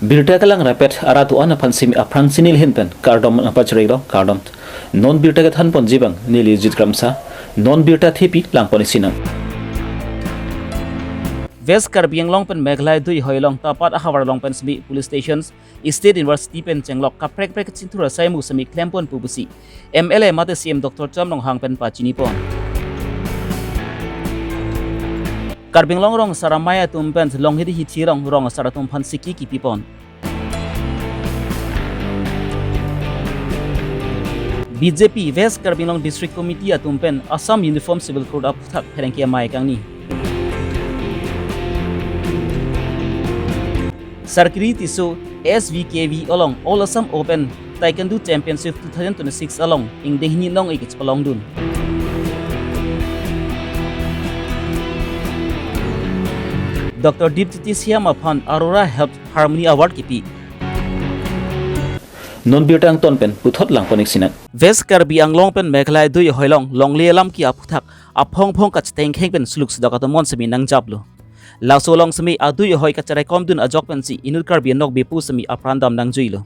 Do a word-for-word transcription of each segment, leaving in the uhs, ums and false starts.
Birta kelang rapet arat do-an aphan simi aphrang si neli ahin pen kardom nangpachirilo, kardom. Non birta kethan ponji abang neli Jit Kramsa, non birta thepi lang pon isi nang. West Karbi Anglong pen Meghalaya adui ahoi along Tapat ahavar along pen simi police stations, State University pen chenglok kaprek prek kachingthur asai mo simi klem pon pu pusi M L A mate C M Doctor Tuliram Ronghang pen pachini pon. Karbi Anglong rong asar amei atum pen longhidi hithi along rong asar atum aphan siki kipi pon. B J P West Karbi Anglong District Committee atum pen Assam Uniform Civil Code aphuthak pherangke amei kangni. Sarkiri Tisso S V K V along All Assam Open Taekwondo Championship two thousand twenty-six along ingdeng hini nong-ik kachepalongdun. Doctor Dipjyoti Shyam aphan Aurora Health Harmony Award kipi. Non birta angton pen puthot lang pon isi nang. West Karbi Anglong pen Meghalaya adui ahoi along longle alam ke aphuthak aphong phong kachetengkheng pen suluk sedok atum mon simi nangjaplo. Laso along simi adui ahoi kacheraikomdun ajok pensi inut Karbi anokbe pu simi apran dam nangjuilo.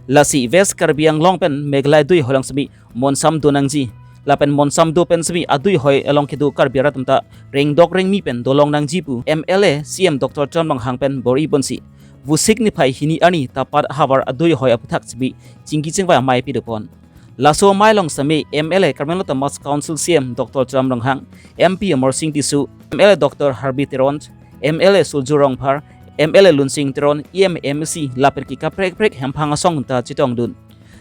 Lasi West Karbi Anglong pen Meghalaya adui ahoi along simi monsam do nangji. Lapen monsam do pen simi adui ahoi along kedo Karbi arat atum ta rengdok rengmi pen dolong nangji pu M L A C M Doctor Tuliram Ronghang pen bor-i ponsi Vosik niphai hini arni Tapat ahavar adui ahoi aphuthak simi chingki chingvai amei pido pon. Laso amei along simi M L A Karbi Anglong Autonomous Council C M Doctor Tuliram Ronghang, M P Amarsing Tisso, M L A Doctor Harbi Teron, M L A Surjya Rongphar, M L A Lunsing Teron, E M, M A C lapen ke kaprek prek hemphang asong ta chetongdun.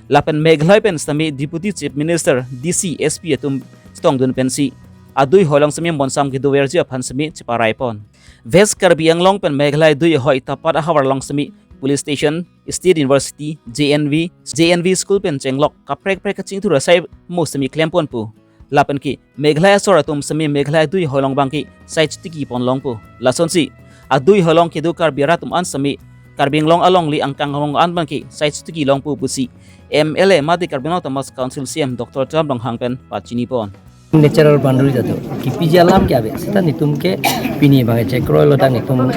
Lapen Meghalaya pen sitame Deputy Chief Minister, D C, S P atum chetongdun pensi adui ahoi along simi monsam kedoverji aphan simi cheparai pon. West Karbi Anglong pen Meghalaya adui ahoi Tapat ahavar along simi police station, State University, J N V, J N V school pen chenglok kaprek prek kachingthur asai mo simi klem pon pu. Lapen ke Meghalaya asor atum simi Meghalaya adui ahoi along abangke sai chotiki pon longpo. Lasonsi adui ahoi along kedo Karbi arat atum an simi Karbi Anglong alongle angkang arong an abangke sai chotiki longpo pusi M L A mate Karbi Anglong Autonomous Council C M Doctor Tuliram Ronghang pen pachini pon. Natural boundary ta do. Kipiji alam ke ave. Seta netum ke pini abang chekroi lo, dak netum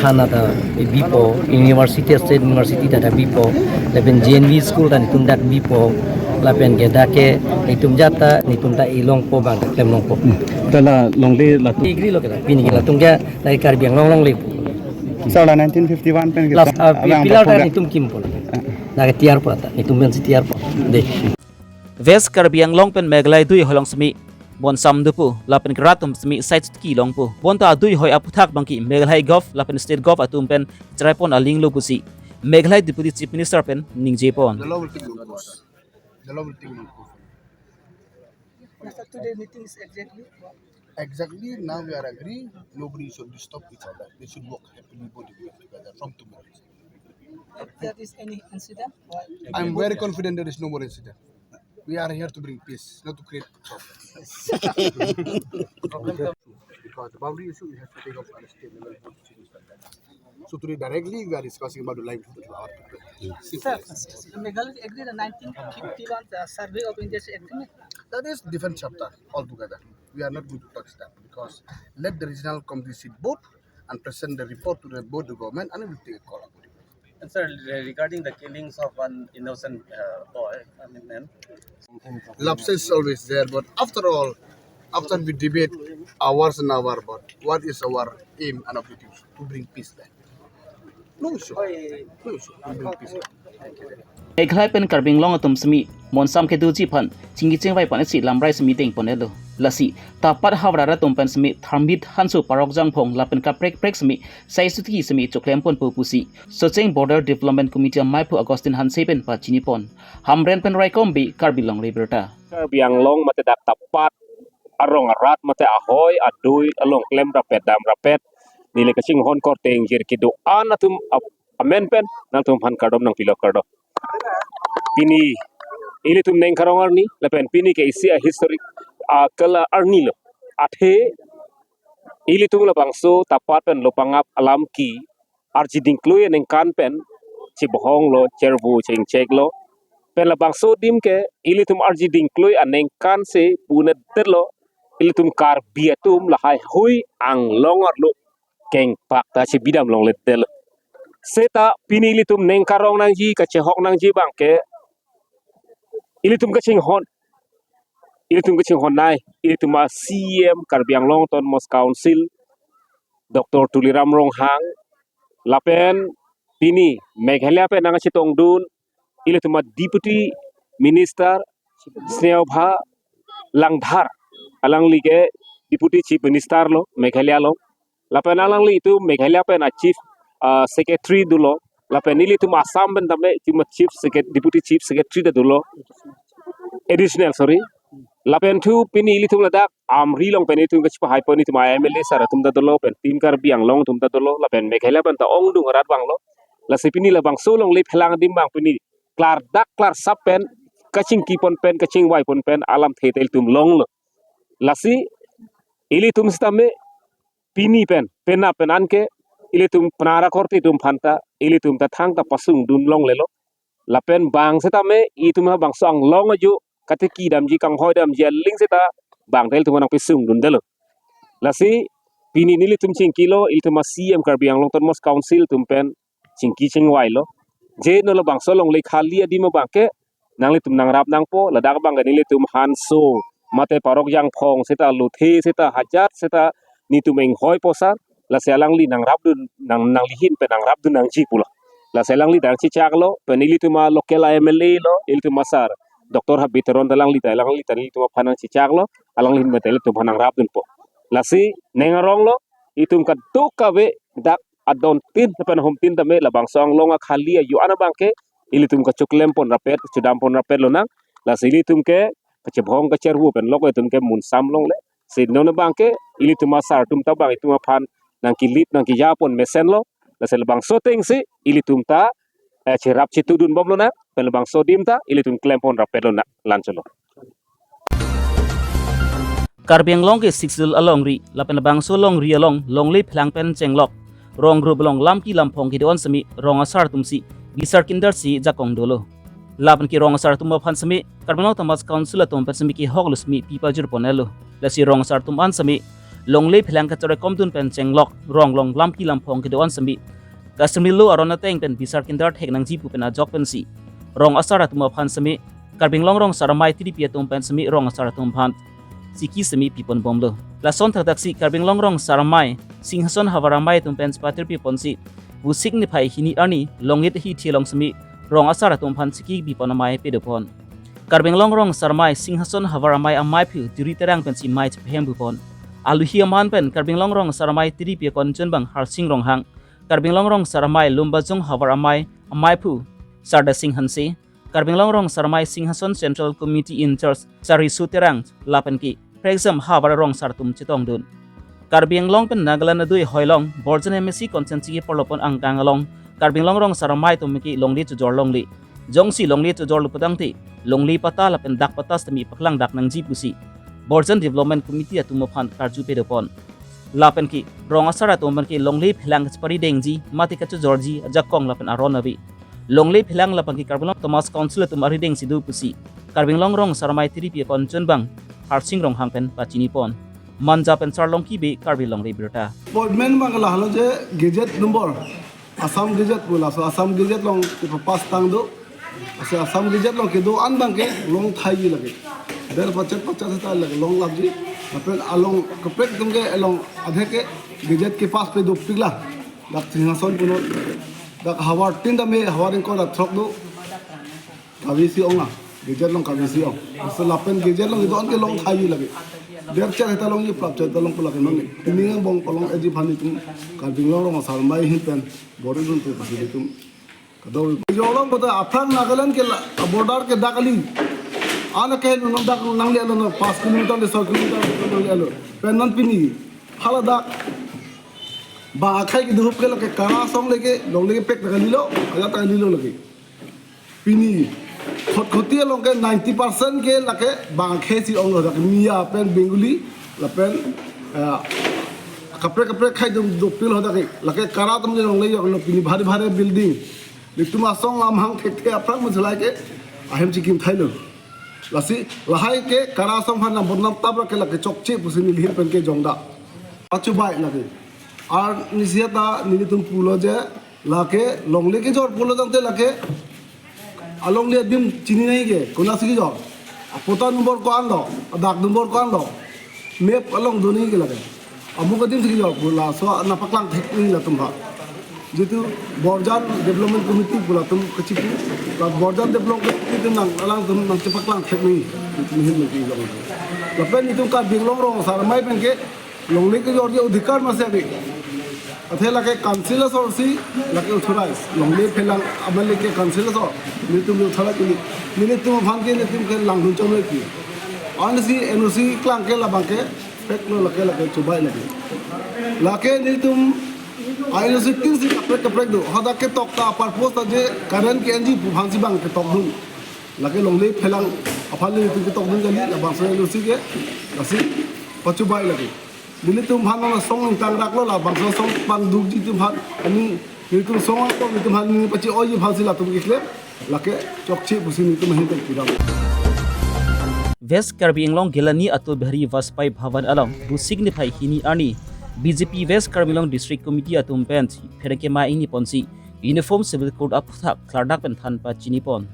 thana ta bipo, university, state university ta dak bipo, lapen J N V school ta netum dak bipo, lapen ke dak ke netum jat ta netum ta ilongpo abang ta klem longpo. Hmm. Dak la longle la tu. Degree lo ke dak, pini ke latum ke dak Karbi Anglong longle. Sir, la nineteen fifty-one pen ke last, ah, abang pillar ta pura netum kimpo. Ah. Dak ke tiarpo ta, netum pensi tiarpo. De. West Karbi Anglong pen Meghalaya adui ahoi along simi monsam dopo, lapen ke rat atum simi sai chotiki longpo. Bonta adui ahoi aphuthak abangke Meghalaya Gov lapen State Gov atum pen cherai pon aling lo pusi Meghalaya Deputy Chief Minister pen ningje pon. The law will take no course. The law will take no course. After today meeting is exactly what? Exactly, now we are agreed, nobody should disturb each other. They should work happily both together from tomorrow. If there is any incident, why? I'm very confident there is no more incident. We are here to bring peace, not to create trouble. Because the boundary issue, we have to take up at a state level, both cities like that. So today directly we are discussing about the livelihood of our people. Simple. Sir, Meghalaya agreed the nineteen fifty-one, uh, Survey of India's agreement. That is different chapter altogether. We are not going to touch that because let the regional committee sit both and present the report to the, both the government and we will take a call accordingly. And sir, re-, regarding the killings of one innocent, uh, boy, I mean, man. Lapses is always there, but after all, after we debate hours and hour about what is our aim and objective, to bring peace there. No issue. No issue. To bring peace there. Meghalaya pen Karbi Anglong atum simi monsam kedoji aphan chingki chingvai pon isi lamrai simi deng pon-etlo. Lasi Tapat ahavar arat atum pen simi Dharmit Hanse, Parok Jangphong lapen kaprek prek simi sai chotiki simi choklem ponpo pusi Socheng Border Development Committee ameiphu Augustine Hanse pen pachini pon. Hamren pen Raikom Bey, Karbi Longri Abirta. Karbi Anglong mate dak Tapat arong arat mate ahoi adui along klem rapet dam rapet, neli kachinghon korte ingjir kedo-an atum ap-, amen pen nangtumphan kardom nangpilo, kardom. Pini ilitum neng karong arni lapen pini ke isi a-historic, a, kala arni lo. Athe ilitum labangso Tapat pen Lopangap alam ke arji dingklui aningkan pen chebohong lo, chervo chengchek lo. Pen labangso adim ke ilitum arji dingklui aningkan si pu-un-edetlo, ilitum Karbi atum lahai hui Anglong arlo kengpak ta chebidam longledetlo. Seta pini ilitum neng karong nangji, kachehok nangji abangke ilitum kachinghon, ilitum kachinghon nai, ilitum a C E M Karbi Anglong Autonomous Council, Doctor Tuliram Ronghang, lapen pini Meghalaya pen nangchetongdun ilitum a Deputy Minister Sneha Langdhar, alangli ke Deputy Chief Minister lo Meghalaya along. Lapen alangli itum Meghalaya pen a Chief, ah, Secretary dolo. Lapen ilitum Assam pen tame itum a Chief Secret-, Deputy Chief Secretary ta dolo. Additional, sorry. Lapen thu pini ilitum ladak Amri along pen itum kachepahai pon itum a M L A sir atum ta dolo, pen Team Karbi Anglong atum ta dolo, lapen Meghalaya pen ta ongdung arat abang lo. Lasi pini labangso longle phelang adim abang pini klardak klarsap pen kachingki pon pen, kachingvai pon pen alamthe ta ilitum longlo. Lasi ilitum sitame pini pen, penap pen anke ilitum penang akorte atum aphanta ilitum ta thangta pasungdun longlelo. Lapen bang setame itum ha bangso anglong ajo katiki damji, kanghoi damji aling seta bang ta ilitum nangpesungdundelo. Lasi pini nelitum chingkilo, ilitum a C E M Karbi Anglong Autonomous Council atum pen chingki chingvailo. Je non labangso longle khali adim abangke nanglitum nangrap nangpo, ladak abangke nelitum Hanso, mate Parok Jangphong seta, Lothe seta, Hajat seta, netum inghoi posar, lasi alangli nangrapdun, nang, nanglihin pen nangrapdun nangji pulo. Lasi alangli ta nangchechaklo, pen ilitum a local M L A lo, ilitum a sir Doctor Habib Teron ta alangli ta, alangli ta ilitum aphan nangchechaklo, alanglihin mate ilitum aphan nangrapdunpo. Lasi neng arong lo, itum kadokave dak adon tin lapen ahum tin tame labangso anglong akhali ajo-an abangke ilitum kachoklem pon rapet, kachodam pon rapet lonang. Lasi ilitum ke kachebhong kacherhu pen lok itum ke munsam longle. Si non abangke ilitum a sir atum ta abang itum aphan nangki-lead nangkija pon mesenlo. Lasi labangso atengsi ilitum ta, eh, cherap chetudun bom lonang, pen labangso adim ta ilitum klem pon rapet lonang, lancholo. Karbi Anglong ke Sixth Schedule alongri, lapen labangso alongri along longle phelang pen chenglok rong group along lamki lamphong kedo-an semi rong asar atum si bisar kindar si jakong dolo. Lapen ke rong asar atum aphan semi Karbi Anglong Autonomous Council atum pen semi kehok lo semi pi pajir pon-elo. Lasi rong asar atum an semi longle phelang kachari komdun pen chenglok rong along lamki lamphong kedo-an semi kasarmi lo aron ateng pen bisar kindar thek nangji pu pen ajok pensi rong asar atum aphan semi Karbi Anglong rong asar amei tiripi atum pen semi rong asar atum aphan chiki semi pipon bomlo. Lason thakthak si Karbi Anglong rong asar amei Singhason havar amei atum pen chepatir piponsi Vosik niphai hini arni Longit ahithi along semi rong asar atum aphan chiki pipon amei pedopon. Karbi Anglong rong asar amei Singhason havar amei ameiphu Tiri Terang pensi mei chephem pupon. Aluhi aman pen Karbi Anglong rong asar amei tiripi akonchunbang Harsing Ronghang, Karbi Anglong rong asar amei Lumbajong havar amei ameiphu Sarda Sing Hanse, Karbi Anglong rong asar amei Singhason Central Committee in charge Sarisu Terang lapen ke prekjam havar rong asar atum chetongdun. Karbi Anglong pen Nagaland adui hoilong Borjan M A C constituency ke porlopon angkang along Karbi Anglong rong asar amei atum ke longle chojor longle. Jongsi longle chojor lo putangte longle patta lapen dak patta semi paklang dak nangji pusi Borjan Development Committee atum aphan karju pedopon. Lapen ke rong asar atum aphan ke longle phelang kachepari dengji mate kachojorji ajakong lapen aron ave. Longle phelang lapen ke Karbi Anglong Autonomous Council atum arideng si do pusi Karbi Anglong rong asar amei tiripi akonchunbang Harsing Ronghang pen pachinipon. Manja pen Sarlongki Bey, Karbi Longle Birta. Appointment abang lahelo je gazette number Assam Gazette pu, laso Assam Gazette along ipapass tang do. Lasi Assam Gazette along kedo-an abangke long thaiji lake. Der pachet pachet seta lake long lapji. Lapen along kaprek atum ke along adhe ke gazette kepass pe dopik la. Dak Singhason punon. Dak havar tin tame havar ingkoi ra throk do. Kave isi ong a. Gazette along kave isi ong. Lasi lapen gazette along kedo-an ke long thaiji lake. Der chet seta longji, prap chet seta long pu lake non. Pini angbong palong eji aphan itum Karbi Anglong rong asar amei ahin pen bor-idun tu pasi itum. Kadokave. Jolong kota aphrang Nagaland ke la, border ke dak kali. Ana ke non dak nanglelo non, paanch kilometer le, soi kilometer nanglelo. Pen non pini hala dak bang akhei kedo ahup ke lake Kara asong le ke longle kepek ta kalilo, ajat ta kalilo lake. Pini Khatkhati along ke ninety percent ke lake bang akhei si onglo, dak Miya pen Bengali lapen, eh, kaprek kaprek akhei dum dopik lo dak ke. Lake Kara atum le longle joklo, pini bhari bhari building. Netum asong amahang thekthe aphrang musulai ke ahem chikim thailo. Lasi lahai ke Kara asong aphan nang bodnam tap ra ke lake chokche pusi nelihin pen ke jongda. Achubai lake. Arnisi ta nelitum pulo je Lake longle kejor pulo tangte lake alongle adim chini nangji ke, konatsi kejor, apota number ko-an lo, adag number ko-an lo, map along do nangji ke lake. Amuk adim si kejor pu laso nangpaklang thek nangji latum aphan. Jitu Borjan Development Committee pu latum kachipu, la Borjan Development Committee atum nang alangtum nangchepaklang thek nangji, itum ahin nangkejor. Lapen itum Karbi Anglong rong asar amei pen ke longle kejor ke adhikar masi ave. Athe lake council asor si lake authorize. Longle phelang amat lake council asor. Nelitum authorize kali. Nelitum aphan ke nelitum ke langdun chom lake. Ansi N O C klang ke labang ke pek lo lake, lake chubai lake. Lake nelitum N O C tin si kaprek kaprek do. Hadak ketok ta purpose ta je current ke-enji pu aphan si bang ketokdun. Lake longle phelang aphan nelitum ketokdun kali, labangso N O C ke, lasi pachubai lake. Nelitum aphan asong ingtang rak lo, labangso asong pangdukji atum aphan, ani nelitum asong ako, nelitum aphan neli pachi-oiji aphan si latum keklem, lake chokche pusi nelitum ahin pen kedam. West Karbi Anglong Gilani Atal Bihari Vajpayee Bhavan along Vosik niphai hini arni B J P West Karbi Anglong District Committee atum pen pherangke ma ingni ponsi Uniform Civil Code aphuthak klardak pen than pachini pon.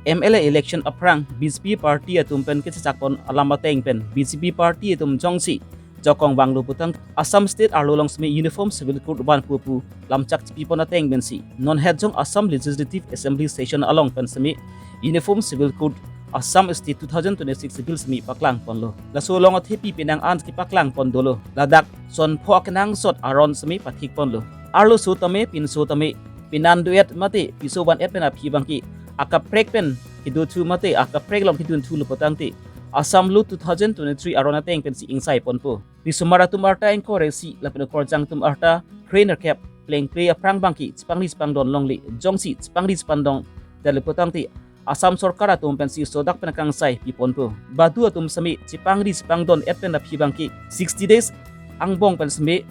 M L A election aphrang B J P party atum pen kechechak pon alam ateng pen B J P party atum jongsi jokong vanglo putang Assam State arlo along seme Uniform Civil Code vanpo pu lamchak chipi pon ateng pensi non het jong Assam Legislative Assembly session along pen seme Uniform Civil Code Assam State two thousand twenty-six Bill seme paklang ponlo. Laso along athepi penang an kepaklang pon dolo. Ladak son pho akenangsot aron seme pathik ponlo. Arloso tame, pinso tame, pinan do-et mate piso van-et pen aphi abangke akaprek pen kedothu mate akaprek along kedunthu lo putangte Assam Law two thousand twenty-three aron ateng pensi ingsai ponpo. Risomar atum arta ingkoi ra isi lapen okorjang atum arta kre-nerkep plengple aphrang abangke chepangri chepangdon longle, jongsi chepangri chepangdon det le putangte Assam Sorkar atum pensi sodak pen kangsai pi ponpo. Badu atum seme chepangri chepangdon-et pen aphi abangke sixty days angbong pen seme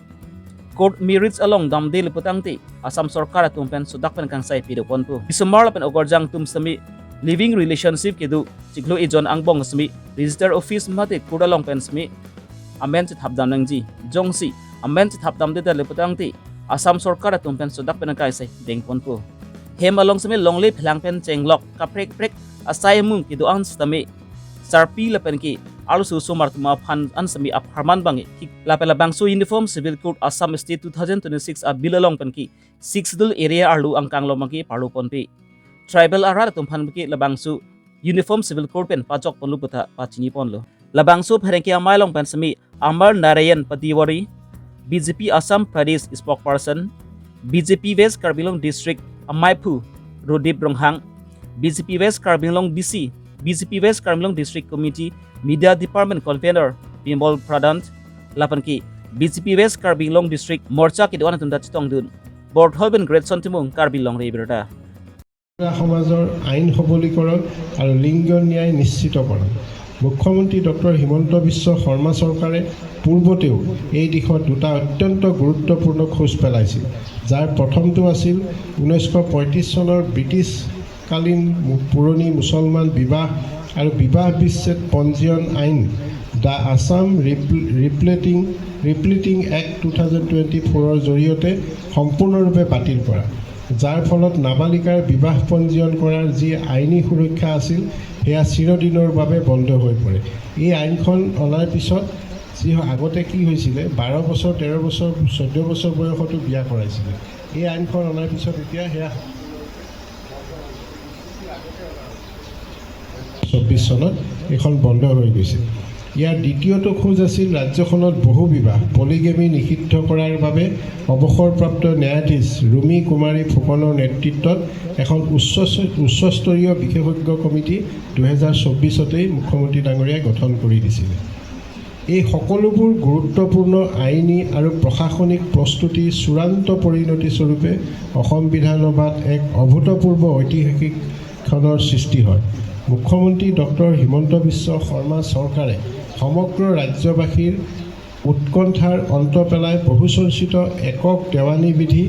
court marriage along damde le putangte Assam Sorkar atum pen sodak pen kangsai pido ponpo. Risomar lapen okorjang atum seme living relationship kedo chiklo ejon angbong seme register office mate court along pen seme amen chethap dam nangji. Jongsi amen chethap damde det le putangte Assam Sorkar atum pen sodak pen kangsai deng ponpo. Hem along seme longle phelang pen chenglok kaprek prek asai amung kedo an sitame sarpi lapen ke arloso osomar atum aphan an seme apharman abangke thik lapen labangso Uniform Civil Code Assam State two thousand twenty-six a Bill along penke Sixth Schedule area arlo angkang along abangke parlo ponpe. Tribal arat atum aphan ke labangso Uniform Civil Code pen pajok ponlo puta pachini ponlo. Labangso pherangke amei along pen seme Amar Narayan Patiwari, B J P Assam Pradesh Spokesperson, B J P West Karbi Anglong District ameiphu Rodip Ronghang, B J P West Karbi Anglong D C, B J P West Karbi Anglong District Committee Media Department Convener Bimal Pradhan, lapen ke B J P West Karbi Anglong District Morcha kedo an atum ta chetongdun. Borthol pen Greatson Timung, Karbi Longri Abirta. সমাজৰ আইন সবলীকৰণ আৰু লিংগ ন্যায় নিশ্চিতকৰণ। মুখ্যমন্ত্ৰী ডক্টৰ হিমন্ত বিশ্ব শৰ্মা চৰকাৰে পূৰ্বতেও এই দিশত দুটা অত্যন্ত গুৰুত্বপূৰ্ণ খোজ পেলাইছিল, যাৰ প্ৰথমটো আছিল ঊনৈছশ পঁয়ত্ৰিছ চনৰ ব্ৰিটিছকালীন মু-, পুৰণি মুছলমান বিবাহ আৰু বিবাহ বিচ্ছেদ পঞ্জীয়ন আইন, The Assam Repl-, Replating, Repealing Act two thousand twenty four জৰিয়তে সম্পূৰ্ণৰূপে বাতিল কৰা, যাৰ ফলত নাবালিকাৰ বিবাহ পঞ্জীয়ন কৰাৰ যি আইনী সুৰক্ষা আছিল, সেয়া চিৰদিনৰ বাবে বন্ধ হৈ পৰে। এই আইনখন অনাৰ পিছত যি হয়, আগতে কি হৈছিলে, বাৰ বছৰ, তেৰ বছৰ, চৈধ্য বছৰ বয়সতো বিয়া কৰাইছিলে। এই আইনখন অনাৰ পিছত এতিয়া সেয়া চৌব্বিছ চনত এইখন বন্ধ হৈ গৈছে। ইয়াৰ দ্বিতীয়টো খোজ আছিল ৰাজ্যখনত বহু বিবাহ, পলিগেমি নিষিদ্ধ কৰাৰ বাবে অৱসৰপ্ৰাপ্ত ন্যায়াধীশ ৰুমি কুমাৰী ফুকনৰ নেতৃত্বত এখন উচ্চ, উচ্চস্তৰীয় বিশেষজ্ঞ কমিটি দুহেজাৰ চৌব্বিছতেই মুখ্যমন্ত্ৰী ডাঙৰীয়াই গঠন কৰি দিছিলে। এই সকলোবোৰ গুৰুত্বপূৰ্ণ আইনী আৰু প্ৰশাসনিক প্ৰস্তুতি চূড়ান্ত পৰিণতি স্বৰূপে অসম বিধানসভাত এক অভূতপূৰ্ব ঐতিহাসিক ক্ষণৰ সৃষ্টি হয়। মুখ্যমন্ত্ৰী ডক্টৰ হিমন্ত বিশ্ব শৰ্মা চৰকাৰে সমগ্ৰ ৰাজ্যবাসীৰ উৎকণ্ঠাৰ অন্ত পেলাই বহুচৰ্চিত একক দেৱানী বিধি,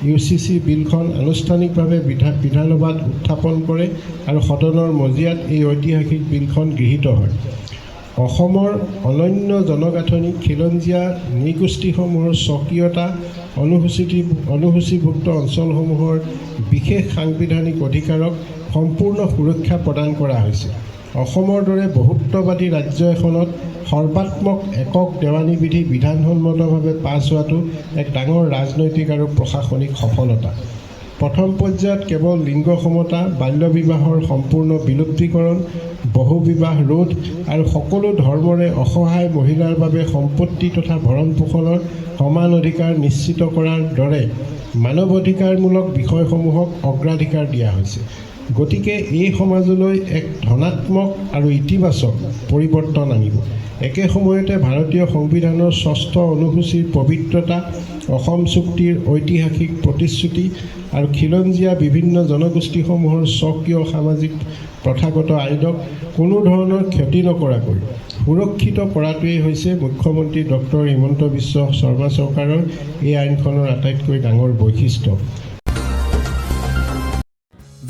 ইউ চি চি বিলখন আনুষ্ঠানিকভাৱে বিধা-, বিধানসভাত উত্থাপন কৰে আৰু সদনৰ মজিয়াত এই ঐতিহাসিক বিলখন গৃহীত হয়। অসমৰ অনন্য জনগাঁথনি, খিলঞ্জীয়া নৃগোষ্ঠীসমূহৰ স্বকীয়তা, অনুসূচিত, অনুসূচীভুক্ত অঞ্চলসমূহৰ বিশেষ সাংবিধানিক অধিকাৰক সম্পূৰ্ণ সুৰক্ষা প্ৰদান কৰা হৈছে। অসমৰ দৰে বহুত্ববাদী ৰাজ্য এখনত সৰ্বাত্মক একক দেৱানী বিধি বিধানসন্মতভাৱে পাছ হোৱাটো এক ডাঙৰ ৰাজনৈতিক আৰু প্ৰশাসনিক সফলতা। প্ৰথম পৰ্যায়ত কেৱল লিংগ সমতা, বাল্য বিবাহৰ সম্পূৰ্ণ বিলুপ্তিকৰণ, বহু বিবাহ ৰোধ আৰু সকলো ধৰ্মৰে অসহায় মহিলাৰ বাবে সম্পত্তি তথা ভৰণ পোষণৰ সমান অধিকাৰ নিশ্চিত কৰাৰ দৰে মানৱ অধিকাৰমূলক বিষয়সমূহক অগ্ৰাধিকাৰ দিয়া হৈছে। গতিকে এই সমাজলৈ এক ধনাত্মক আৰু ইতিবাচক পৰিৱৰ্তন আনিব। একে সময়তে ভাৰতীয় সংবিধানৰ ষষ্ঠ অনুসূচীৰ পবিত্ৰতা, অসম চুক্তিৰ ঐতিহাসিক প্ৰতিশ্ৰুতি আৰু খিলঞ্জীয়া বিভিন্ন জনগোষ্ঠীসমূহৰ স্বকীয় সামাজিক প্ৰথাগত আইনক কোনো ধৰণৰ ক্ষতি নকৰাকৈ সুৰক্ষিত কৰাটোৱেই হৈছে মুখ্যমন্ত্ৰী ডক্টৰ হিমন্ত বিশ্ব শৰ্মা চৰকাৰৰ এই আইনখনৰ আটাইতকৈ ডাঙৰ বৈশিষ্ট্য।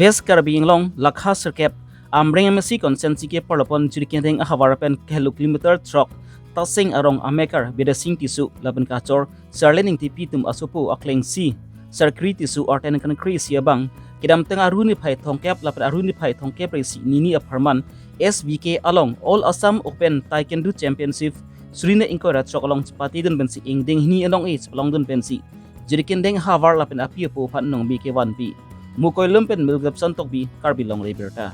West Karbi Anglong lakha sirkep Amreng M A C constituency ke parlopon Jirikindeng ahavar pen kehelo kilometer throk Tasing arong amekar Bidya Sing Tisso lapen kachor Charlene Ingtipi atum asopo akleng si Sarkri Tisso arten kan kri si abang kedamtang Aru niphai thomkep lapen Aru niphai thomkep resi nini apharman S B K along All Assam Open Taekwondo Championship suri ingkoi ra throk along chepatedun pensi ingdeng hini along e chepalongdun pensi Jirikindeng ahavar lapen api apo aphan nongbi kevanpi. Mukoi lum pen Milgapson Tokbi, Karbi Longri Abirta.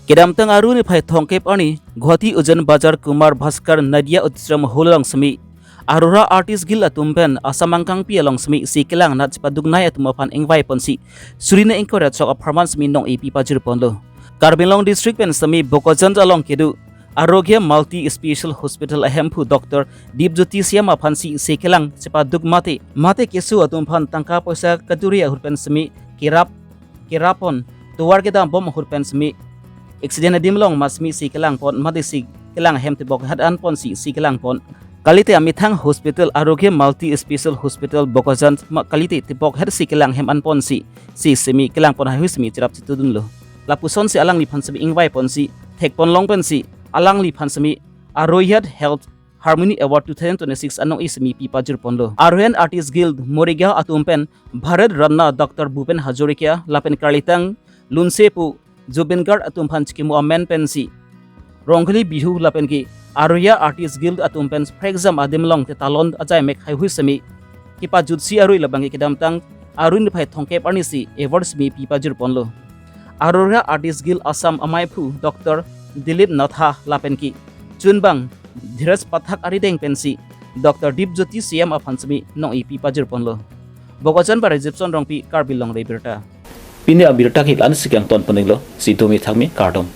Kedamtang Aru niphai thomkep arni Guwahati Ujain Bazar Kumar Bhaskar Nadia Auditorium Hall along semi Arora Artist Guild atum pen Assam angkangpi along semi si kelang nat chepaduknei atum aphan ingvai ponsi suri ingkoi ra throk apharman semi nong-e pipajir ponlo. Karbi Anglong District pen semi Bokajan along kedo Arogya Multi Special Hospital ahemphu Doctor Dipjyoti Siam aphan si si kelang chepaduk mate mate keso atum aphan tangka poisa kajuri ahut pen semi kerap kerap pon tovar kedam bom ahut pen semi accident adim along ma semi si kelang pon mate si kelang ahem tebok het an ponsi si kelang pon. Kalite amethang hospital Arogya Multi Special Hospital Bokajan ma kalite tebok het si kelang ahem an ponsi si semi kelang pon haihui semi cherap chetudunlo. Lapuson si alangliphan semi ingvai ponsi thek pon long pensi alangliphan semi Aroyat Health Harmony Award two thousand twenty-six anong-e semi pipajir ponlo. Aryan Artist Guild Morigaon atum pen Bharat Ratna Doctor Bhupen Hazarika lapen karlitang lunsepu Zubeen Garg atum aphan chikimo amen pensi Rongkhali Bihu lapen ke Arya Artist Guild atum pen prekjam adim along tetalon ajai mek haihui semi kepajutsi arui labang ke kedamtang Aru niphai thomkep arni si award semi pipajir ponlo. Arya Artist Guild Assam amaiphu Doctor Dilip Natha lapen ke chunbang Dhiraj Pathak arideng pensi Doctor Dipjyoti Siam aphan semi nong-e pipajir ponlo. Bokajan pen Rajibson Rongpi, Karbi Longri Abirta. Pini abirta ke la-an si kangton pon-iklo, si domi thakmi, kardom.